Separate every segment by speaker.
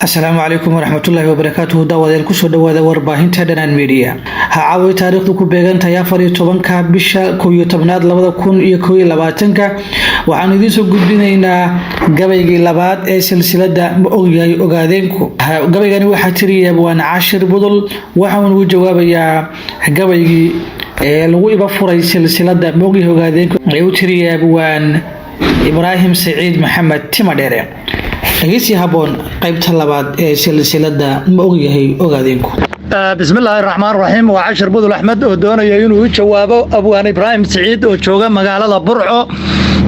Speaker 1: Asalaamu calaykum waraxmatullaahi wabarakaatuhu. Daawadeel, kusoo dhawaada warbaahinta Dhanaan Media. Ha caaway taariikhdu ku beegantahay 14-ka bisha 11aad 2021-ka. Waxaanu idiin soo gudbinaynaa gabaygii labaad ee silsilada "Ma Ogyahay Ogaadeenku". Gabaygani waxaa tiriya Abwaan Cashir Budul. Waxaanu ugu jawaabayaa gabaygii ee lagu iba furay silsilada "Ma Ogyahay Ogaadeenku" ee u tiriya Abwaan Ibraahim Saciid Maxamed Timadheere. Dhegeysi haboon qaybta labaad ee silsilada "Ma Ogyahay Ogaadeenku".
Speaker 2: Bismillaahi raxmaan raxiim. Waa Cashir Budul Axmed oo doonaya inuu u jawaabo Abwaan Ibraahim Siciid oo jooga magaalada Burco,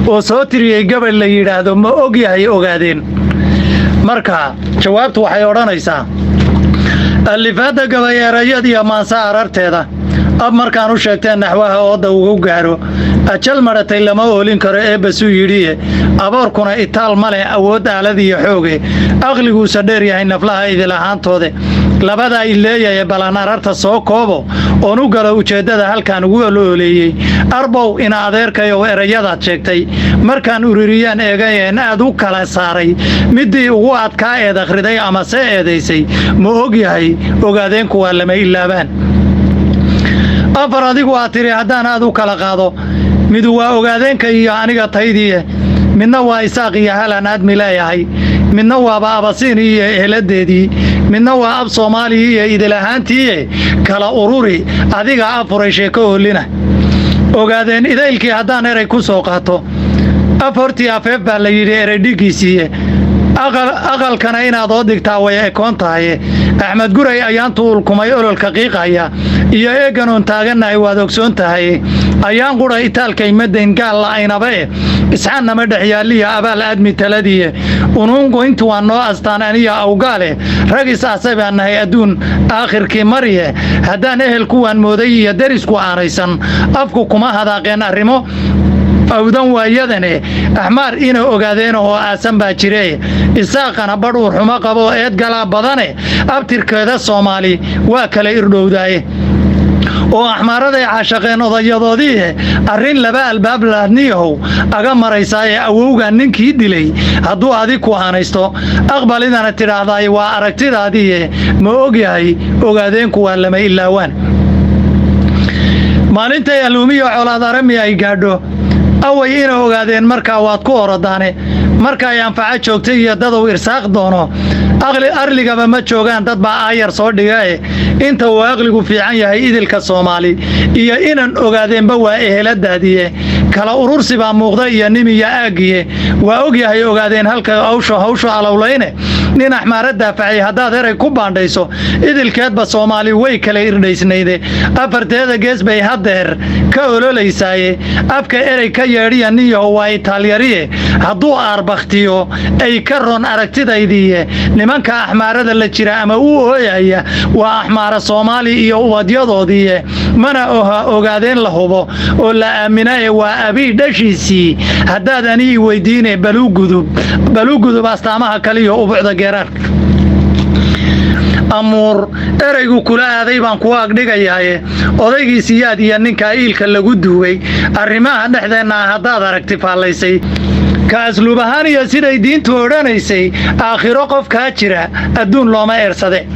Speaker 2: oo soo tiriyey gabay la yidhaahdo "Ma Ogyahay Ogaadeen". Marka jawaabtu waxay odhanaysaa: alifaadda gabay, erayadiyo maansa ararteeda, ab markaan u sheegteen naxwaha ooda ugu gaaro, ajal madhatay lama oolin karo, eebbasuu yidhiye. Aboorkuna itaal ma leh awood aalad iyo xooge, aqliguusa dheer yahay naflaha idilahaantoode. Labadaa i leeyaye balan ararta soo koobo oon u galo ujeeddada halkaan ugu olooleeyey. Arbow ina adeerkayow, erayadaad sheegtay markaan uririyaan eegayeen aad u kala saaray, middii ugu adkaa eed akhriday ama se eedaysay, "Ma og yahay ogaadeenku" waa lama ilaabaan. Afar adigu aad tidhi haddaan aad u kala qaado: midu waa ogaadeenka iyo aniga taydiiye, midna waa Isaaq iyo halaan aadmi leeyahay, midna waaba Abasiin iyo eheladeedii, midna waa ab Soomaaliya iyo idilahaantiiye. Kala ururi adiga afuray sheeko oolina. Ogaadeen idaylkii haddaan erey ku soo qaato, af hortii afeef baa la yidhi erey dhiggiisiiye. Aqalkana inaad oo dhigtaa way ekoon tahaye. Axmed Guray ayaantu ulkumay ololka qiiqaya iyo eegganoon taagannahay waad ogsoon tahay. Ayaan qudha itaalkay madayn gaalla aynabae, isxaannama dhexyaalliya abaal aadmi taladiye. Unuungu intu waa noo astaan aniya awgaale, rag is aasay baan nahay adduun aakhirkii mariye. Haddaan ehel kuwaan mooday iyo derisku aanaysan, afku kuma hadaaqeen arrimo awdan waayadane. Axmaar ina ogaadeen oo aasan baa jire, Isaaqana badh uur xumo qabo eed galaa badane. Abtirkeeda Soomaali waa kala irdhowdaaye oo axmaaraday caashaqeen odayadoodii. Arrin laba albaab laadniyahow aga maraysaaye, awowga ninkii dilay hadduu adig ku aanaysto, aqbalidana tidhaahdaay waa aragtidaadiiye. "Ma ogyahay ogaadeenku" waa lama ilaawaan. Maalintay alluumiya colaad arami ay gaadho, away ina ogaadeen markaa waad ku orodaane. Marka ay anfaco joogtay iyo dadow irsaaq doono, arligaba ma joogaan, dad baa aayar soo dhigae. Inta uu aqligu fiican yahay idilka Soomaali iyo inan ogaadeenba waa eheladaadiye. Kala urursi baa muuqda iyo nimiya aaggiye. Waa og yahay ogaadeen halka hawsho hawsho alowlayne. Nin axmaara daafacay haddaad erey ku baandhayso, idilkeedba Soomaali way kala irdhaysnayde. Afarteeda gees bay haddeer ka ololaysaaye. Afka erey ka yeedhiya ninyaho waa itaalyariye, hadduu aarbakhtiyo ay ka ron aragtidaydiiye. Nimanka axmaarada la jira ama u ooyaya waa axmaara Soomaali iyo ubadyadoodiiye. Mana oha ogaadeen la hubo oo la aaminaye, waa abii dhashiisii. Haddaad anii weydiine, baluu gudub astaamaha kaliyo ubucda geeraarka. Amuur ereygu kula aaday baan kuwa agdhigayaaye, odaygii Siyaad iyo ninkaa iilka lagu duugay, arrimaha dhexdeenna ah haddaad aragti faallaysay, ka asluub ahaan iyo siday diintu odhanaysay, aakhiro qof kaa jira adduun looma eersade.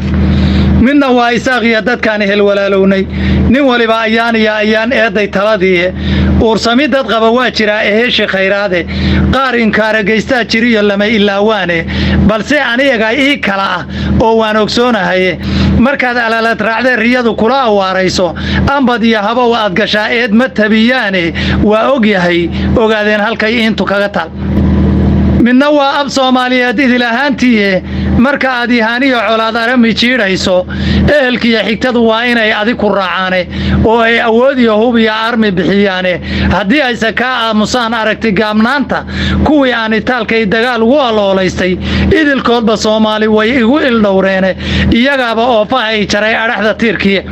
Speaker 2: Midna waa Isaaq iyo dadkaan ehel walaalownay, nin waliba ayaan iyo ayaan eedday taladiiye. Uursami dad qaba waa jiraa eheeshi khayraade, qaar inkaara geystaa jiriyo lama ilaawaane. Balse aniyaga ii kala ah oo waan ogsoonahaye, markaad alalad raacdee riyadu kula awaarayso, ambad iyo habow aad gashaa eed ma tabiyaane. Waa og yahay ogaadeen halkay iintu kaga taal. Midna waa ab Soomaaliyeed idil ahaantiiye, marka aad ihaaniyo colaad arami jiidhayso, ehelkiiyo xigtadu waa inay adig ku raacaane oo ay awood iyo hub iyo armi bixiyaane. Haddii ayse kaa aamusaan aragti gaabnaanta kuwii aan itaalkay dagaal ugu aloolaystay, idilkoodba Soomaali way igu ildhowreene, iyagaaba oofaha ay jaray adhaxda tiirkiye.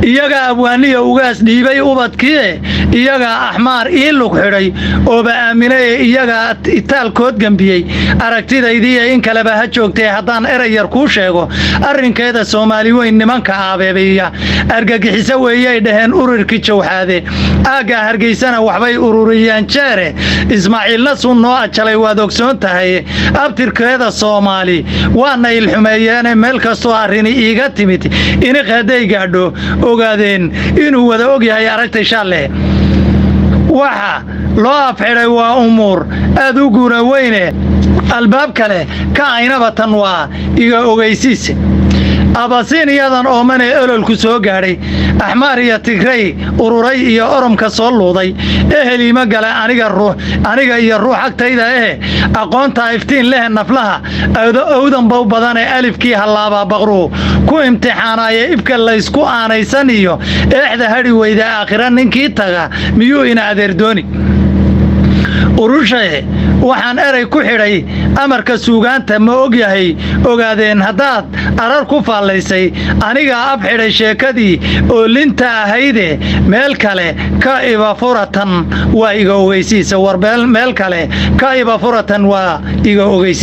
Speaker 2: Iyagaa abwaaniya ugaas dhiibay ubadkiie, iyagaa axmaar ii lug xidhay ooba aaminaye, iyagaa itaalkood gembiyey aragtidaydiiye. In kaleba ha joogtee, haddaan erey yar kuu sheego arrinkeeda, Soomaali weyn nimanka aabeebiya argagixiso weeyay dhaheen ururkii Jawxaade. Aaggaa Hargeysana waxbay ururiyeen jeere, Ismaaciilna suu noo ajalay waad ogsoon tahay. Abtirkeeda Soomaali waana ilxumeeyeene, meel kastoo arrini iiga timid iniq hadday gaadho, ogaadeen inuu wada og yahay aragtay shaalle. Waxa loo afxidhay waa umuur aad u guura weyne, albaab kale ka aynaba tan waa iga ogeysiis. Abasiiniyadan oomane ololku soo gaadhay, Axmaar iyo Tigrey ururay iyo Oromka soo luuday, ehel ima gale aniga ruux, aniga iyo ruux agtayda ehe. Aqoonta iftiin leh naflaha owdanbow badane, alifkii hallaabaa baqruu ku imtixaanaya. Ibka laysku aanaysan iyo eexda hadhi weyda, aakhira ninkii taga miyuu ina adeerdooni urushaye? Waxaan erey ku xidhay amarka suugaanta, ma og yahay ogaadeen haddaad arar ku faallaysay? Anigaa af xidhay sheekadii oo linta ahayde, meel kale ka iba furatan waa iga ogeysiisa. War meel kale ka iba furatan waa iga ogeysiis.